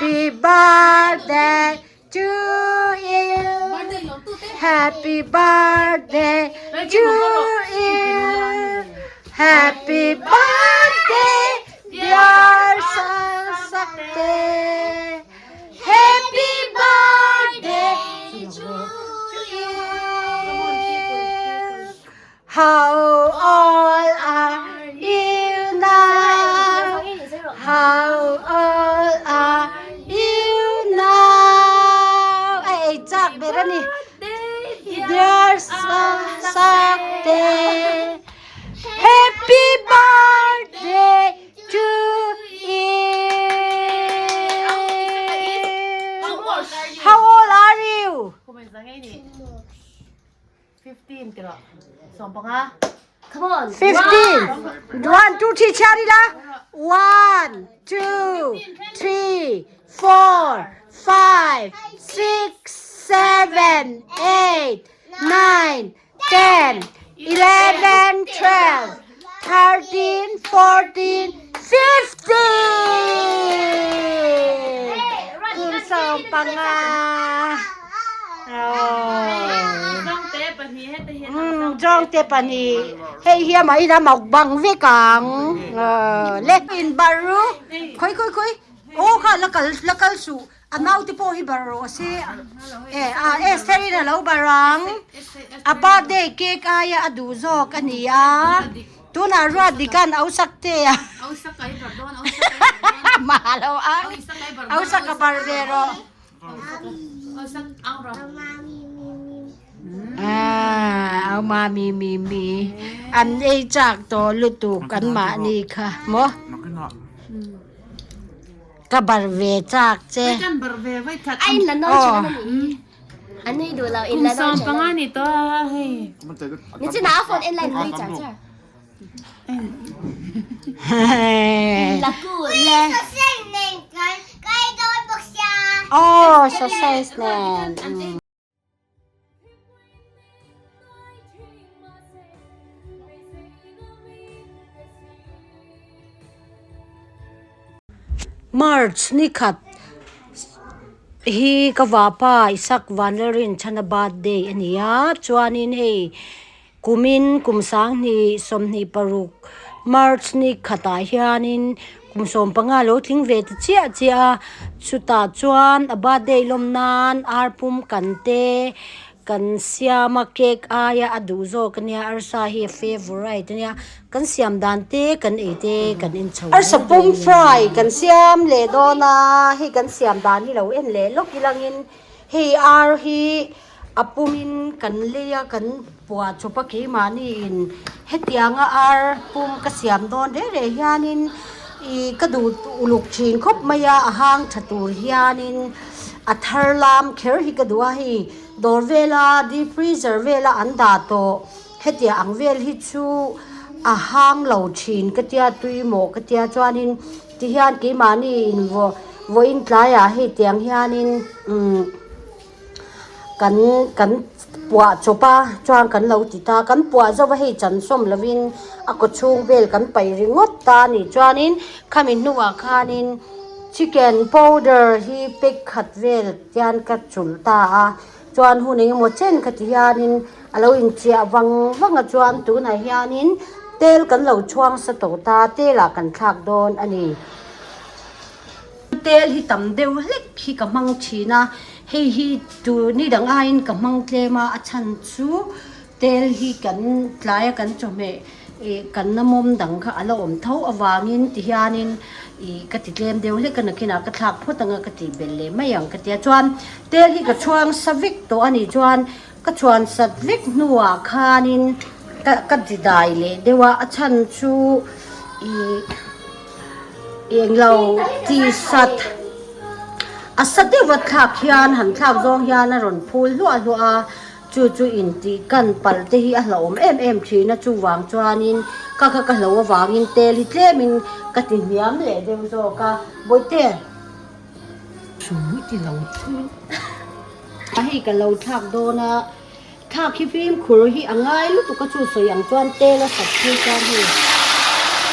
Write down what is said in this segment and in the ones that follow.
Happy birthday to you Happy birthday to you Happy birthday dear Sakte Happy birthday to you How old are you now? How old are you now? A ei chak ber a ni. Dear Sakte, Happy birthday to you. How old are you? 15 tiro 15. Come on. 15. 1, 2, 3, chhiar ila. 1, 2, 3, 4, 5, 6, 7, 8, 9, 10, 11, 12, 13, 14, 15. Kum 15. Umm zawngte pahnih hei hi amah in a mukbang vek ang le in barh ru khawi khawi khawi aw kha la kal la kal suh a naute pawh hi barh rawh se e a Esther in a lo barh ang a birthday cake aia a duh zawk a ni a tunah ruat dikan au sak te a mahalo ang au sak a barh ve rawh. Au mami mimi an ei chak tawh lutuk an mahni kha maw ka bar ve chak che Aw sausage nen. March ni khat hi ka vapa Isak Vanlalrinchhana birthday a ni a chuanin hei Kumin kum 2026 March ni khatah hianin kum 15 lo tling ve ta chiah chiah a, chutah chuan a birthday lawm nan ar pum kan te kan siam a, cake aia a duh zawk a nia, arsa hi a favourite a nia, kan siam dan te kan ei te kan en chho Arsa pum fry kan siam leh dawn a, hei kan siam dan hi lo en leh lawk ilangin hei ar hi. A pumin kan lei a, kan puah chawp a keimahniin hetianga ar pum ka siam dawn reh reh hianin ih ka duh uluk thin khawp mai a, a hang tha tur hianin a thar lam kher hi ka duh a, hei dawr vela deep freezer vela an dah tawh hetiang ang vel hi chu a hang lo thin ka tia tui maw ka tia chuanin tihian keimahniin vawiin tlaiah hei tiang hianin umm. Kan kan puah chawp a chuan kan lo ti ta kan puah zo a hei chan sawm lovin a kaw chhung vel kan paih ringawt ta a nih chuanin khami hnuah khanin chicken powder hi pack khat vel hian ka chulh ta a chuan hun engemaw chen kha ti hianin a lo inchiah vang vang a chuan tunah hianin tel kan lo chhuang sa tawh ta tel ah kan thlak dawn a ni. Tel hi tam deuh hlek hi ka hmang thin a, hei hi tur ni dang aiin ka hmang tlem a, a chhan chu tel hi kan tlaia kan chawhmeh ih kan namawm dang kha a la awm tho avangin ti hianin ih ka ti tlem deuh hlek a nakinah ka thlak phawt anga ka tih belh leh mai ang ka tia chuan tel hi ka chhuang sa vek tawh a nih chuan ka chhuan sat vek hnuah khanin ka ka ti dai leh deuh a, a chhan chu ih. Englo ti sat a sa deuh a thlak hian han thlak zawng hian a rawn phul hluah hluah a, chu chu intih kan palh te hi a hlauhawm em em thin a, chuvang chuanin ka kha ka hlo avangin tel hi tlemin ka ti hniam leh deuh zawk a, bawihte a hei ka lo thlak dawn a, Thlak hi fimkhur hi a ngai lutuk a chu sawi ang chuan tel a sat phei chuan hei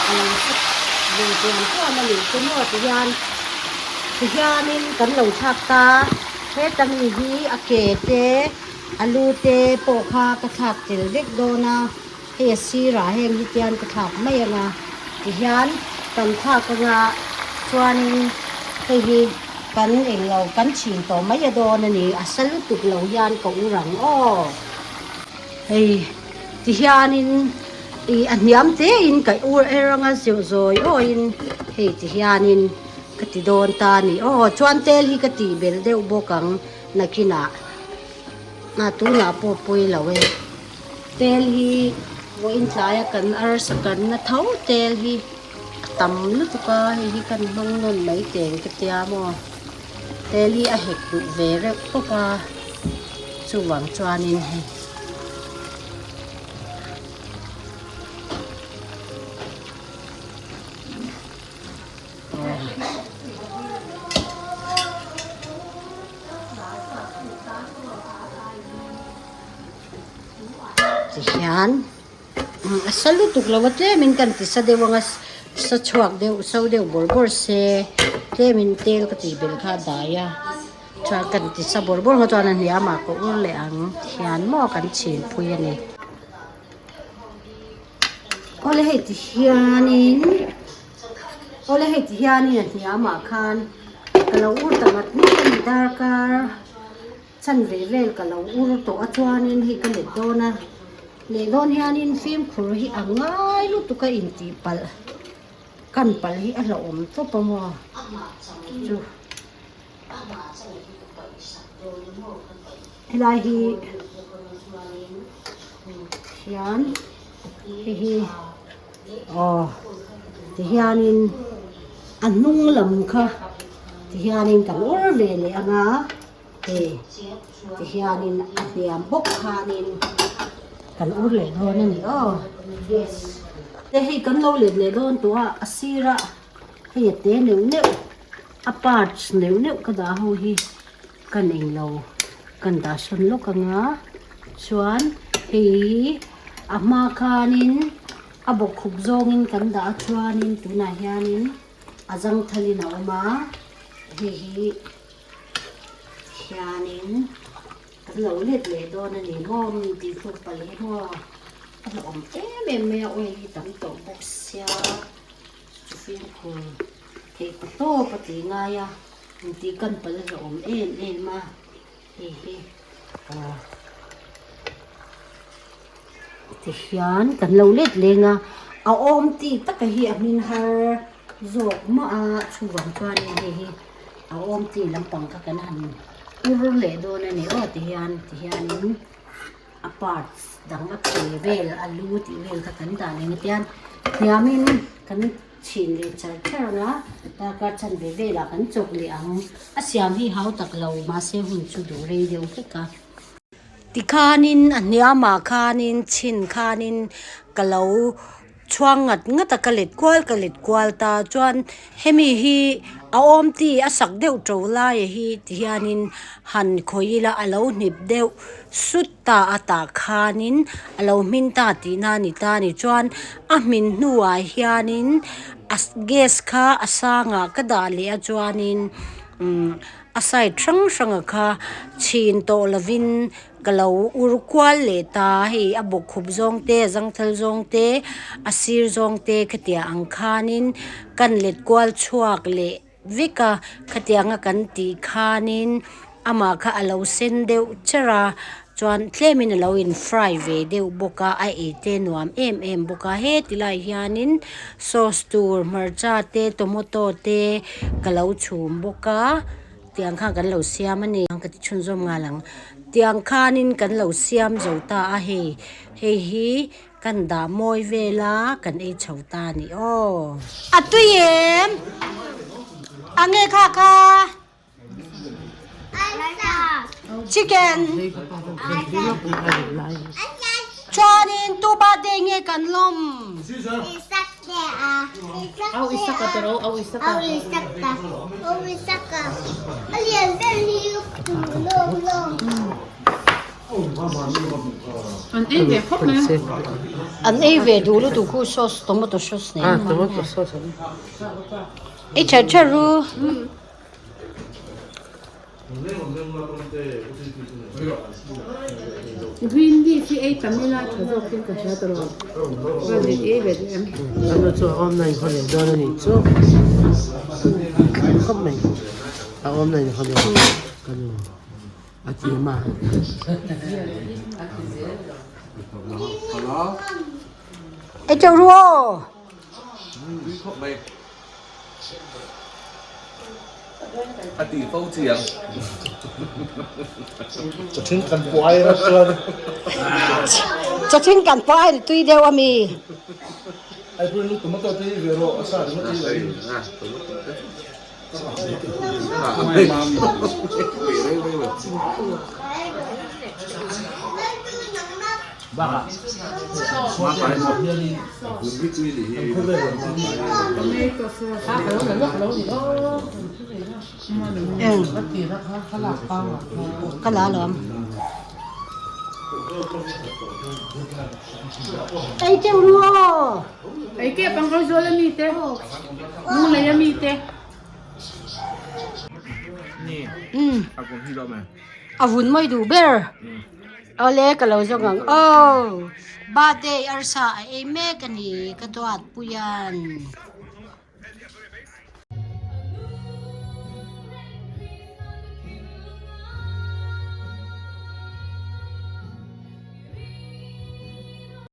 a lo sat ve tuam tuam a nih chu maw ti hian. Tihianin kan lo thlak ta, heta mi hi a ke te a lu te pawh kha ka thlak tel vek dawn a, hei a sirah heng hi tian ka thlak mai ang a, tihian kan thlak anga chuanin hei hi kan englo kan chhin tawh mai a dawn a ni, a sa lutuk lo hian ka ur ang aw. Hei tihianin ih a hniam te in ka ur er anga zeuh zawi awiin hei tihianin ka ti dawn ta a ni aw chuan tel hi ka tih belh deuh bawk ang nakinah a tunah pawh pawi lo e tel hi vawiin tlaia kan arsa kanna tho tel hi a tam lutuk a hei hi kan hmang nawn mai teng ka tia maw. Tel hi a hek duh ve reuh bawk a, chuvang chuanin hei tihian A sa lutuk lo a tlemin kan ti sa deuh ang a sa chhuak deuh so deuh bawrh bawrh se tlemin tel ka tih belh kha a dai a chuan kan ti sa bawrh bawrh kha chuan a hniamah ka ur leh ang thian maw kan chhin phui a ni. Awle hei ti hianin awle hei ti hianin a hniamah khan ka lo ur ta ngat ngat a ni darkar. Chan ve vel ka lo ur tawh a chuanin hei ka let dawn a, leh dawn hianin fimkhur hi a ngai lutuk a intih palh kan palh hi a hlauhawm tawp a maw chu helai hi hian hei hi aw tihianin a hnung lam kha tihianin kan ur ve leh ang a. Hei tihianin a hniam bawk khanin kan ur leh dawn a ni aw. Te hei kan lo let leh dawn tawh a, a sira hei a te neuh neuh a parts neuh neuh ka dah ho hi kan englo kan dah sawn lawk ang a chuan hei hi a hma khanin a bawkkhup zawngin kan dah a chuanin tunah hianin a zangthalin a awm a hei hi. Hianin kan lo let leh dawn a ni maw mi tih tluk palh hi maw a hlauhawm em em mai a oil hi tam tawh bawk sia chu fimkhur theih pa tawp a tih ngai a intih kan palh a hlauhawm em em a hei hi aw tihian kan lo let leng a a awm tih taka hi a hming har zawk mah a chuvang chuanin hei hi. A awm tih lampang kha kan han ur leh dawn a ni aw tihian tihianin a parts dang a ke vel a lu tih vel kha kan dah leh tian hniamin kan chhin leh char char ang a darkar chanve velah kan chawk leh ang a siam hi hau tak lo mahse hun chu duh rei deuh hlek a. Tikhanin a hniamah khanin chhin khanin ka lo Chhuang ngat ngat a ka let kual ka let kual ta chuan hemi hi a awm tih a sak deuh to lai a hi ti hianin han khawih ila a lo hnip deuh sut ta a tah khanin a lo hmin ta tihna a ni ta a ni chuan a hmin hnuah hianin a gas kha a sangah ka dah leh a chuanin umm a side hrang hrang ah kha chhin tawh lovin. Ka lo ur kual leh ta hei a bawkkhup zawng te a zangthal zawng te a sir zawng te khatiang ang khanin kan let kual chhuak leh vek a khatianga kan tih khanin amah kha a lo sen deuh cher a chuan tlemin a lo in fry ve deuh bawk a a ei te nuam em em bawk a heti lai hianin sauce tur hmarcha te tomato te ka lo chhum bawk a. Tiang khan kan lo siam a ni. Ka ti chhunzawm nghal ang. Tiang khanin kan lo siam zo ta a hei. Hei hi kan dah mawi vel a, kan ei chho ta a ni aw. A tui em? A nge kha kha? Chicken. Chuanin tu birthday nge kan lawm? An ei ve duh lutuk khu sauce tomato sauce nen. Ei ther ther ru. Green leaf hi ei tam ila tha zawk in ka hria ta lo. Rawn ei ve duh em? Ano chu a awm na in khaw leh dawn a nih chu. Khawp mai. A awm na in khaw leh ka nu a ti a ma. Ei teuh ru aw. Khawp mai. A ti fo chiang. Chawthin kan pawh ai rawh chuan. Chawthin kan pawh ai tui deuh a mi. Ai pawhin lu tomato te hi ve rawh a sa ringawt hi lo in. Eng ka la lawm. Ei teuh ru aw. Ei kep ang Aizawl ami te, Lunglei ami te. A vun mawi duh ber. Awle ka lo zawng ang aw. Birthday arsa a ei mek a ni ka duat puian.